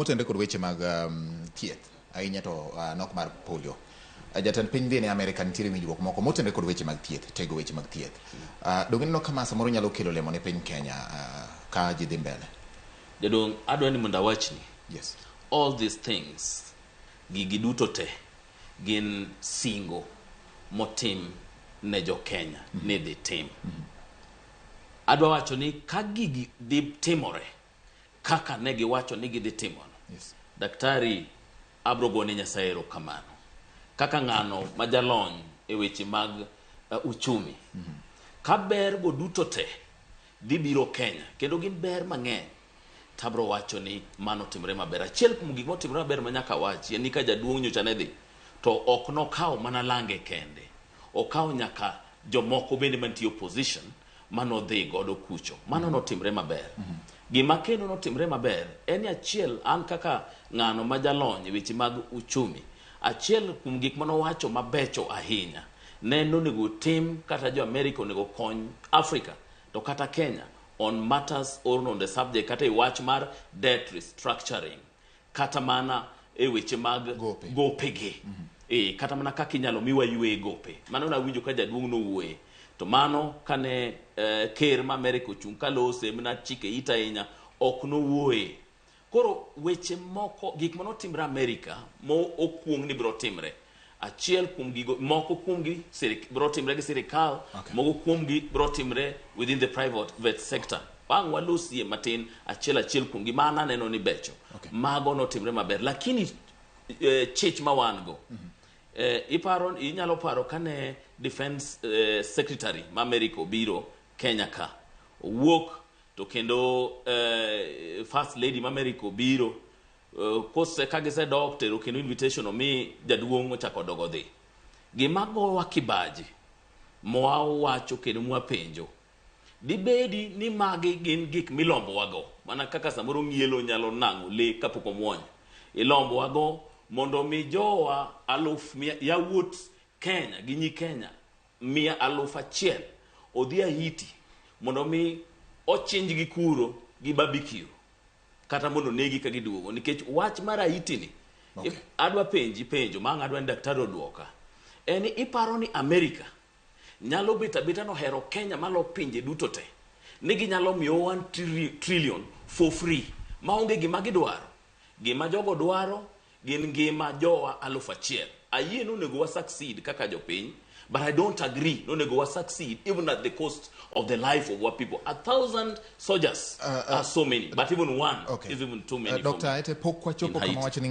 Motenore kod weche mag thieth, ahinya to nok mar polio. Jatend piny dhi ne Amerika, nitiere winjruok moko motenore kod weche mag thieth, tego weche mag thieth. Donge ineno ka ma samoro nyalo kelo lemo ne piny Kenya ka ji dhi mbele? Jaduong', adwa ni mondo awachni. Yes. All these things, gigi duto te, gin singo motim ne jo Kenya ni dhi tim. Adwa wacho ni ka gigi dhi timore kaka ne giwacho ni gidhi timono. Daktari, abro gone Nyasaye erokamano. Kaka ng'ano ma jalony e weche mag uchumi. Ka ber go duto te dhi biro Kenya, kendo gin ber mang'eny, tabro wacho ni mano timre maber. Achiel kuom gik motimre maber ma nyaka wachi en ni ka jaduong' nyocha ne dhi, to ok nokawo mana lange kende. Okawo nyaka jomoko bende mantie opposition manodhi godo kucho. Mano notimre maber. Gima kendo notimre maber en ni achiel an kaka ng'ano ma jalony e weche mag uchumi, achiel kuom gik manowacho mabecho ahinya ne en onego tim kata jo Amerika onego kony Africa to kata Kenya on matters or on the subject kata e wach mar debt restructuring kata mana e weche mag Gope. gopegi. Kata mana kaka inyalo miwa ywe gope. Mano nawinjo ka jaduong' nowuoye. To mano kane ker ma Amerika ochung' kalose mana chike ite ahinya ok nowuoye. Koro weche moko gik manotimre Amerika mo okuong ni biro timre. Achiel kuom gigo moko kuomgi biro timre gi sirikal, moko kuomgi biro timre within the private vet sector. Bang' walosie matin achiel achiel kuomgi ma an aneno ni becho. Mago notimre maber. Lakini chich ma wan go. Iparo inyalo paro kane defense secretary ma Amerika obiro Kenya ka. Owuok to kendo first lady ma Amerika obiro kose ka gisedok tero kendo invitation omi jaduong' ochako dogo dhi. Gima gowa kibaji mwawacho kendo mwapenjo dibedi ni magi gin gik milombowago mana kaka samoro ng'ielo nyalo nang'o le kapok omuonyo. Ilombowago mondo mi jowa aluf mia, yawuot Kenya gi nyi Kenya 1,000 odhi Haiti mondo mi ochinjgi kuro gi barbecue kata mondo negi ka giduogo nikech wach mar Haiti ni adwa penji penjo ma ang' adwa ni daktari oduoka en ni iparo ni Amerika nyalo bet abeta nohero Kenya malo pinje duto te ni ginyalo miyo 1 trillion for free maonge gima gidwaro. Gima jogo dwaro gin ngima jowa 1,000. Ayie ni onego wa succeed kaka jopiny, but I don't agree ni onego wa succeed even at the cost of the life of our people. 1,000 soldiers are so many, but even one is even too many for Dr. me. Ete pok wachopo In kama Haiti. wacho ni